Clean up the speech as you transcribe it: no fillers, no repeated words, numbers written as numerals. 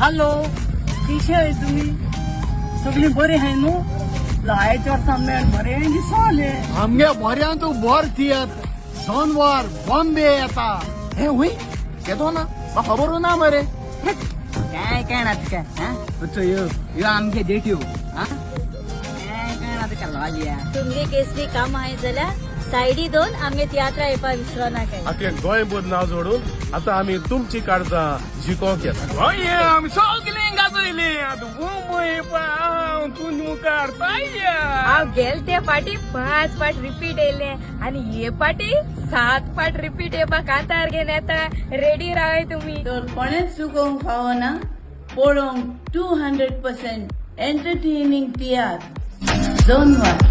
Hello, कशे आहे तुम्ही? सगळी बरी आहे न्हू? जायच्या सामने बरें दिसले. आमगे बऱ्यांतू बर तियात्र सोनवार बॉम्बे येता. हे हुई केदो ना, म्हाका खबरू ना मरे. काय काय ना तुका? हा, यो यो आमगे देट्यो. हा, काय काय ना तुका लालिया? तुमगे केसरी काम आहे जाल्यार सायडी दोन आमगे तियात्रा येवपा विसरो नाकाय. आख्खे गोंयभर नांव जोडून आतां आमी तुमची काळजां जिखोंक येता. आमी सगलीं गाजयली आतां मुंबय तूं मुखार. हांव गेल ते फाटी 5 पाट रिपीट येयले आनी हे पाटी 7 पाट रिपीट येवपाक कांतार घेवन येता. रेडी रावाय तुमी. तर कोणेच चुकोवंक फावना पळोवंक 200% एंटरटेनिंग तियात्र दोन वर.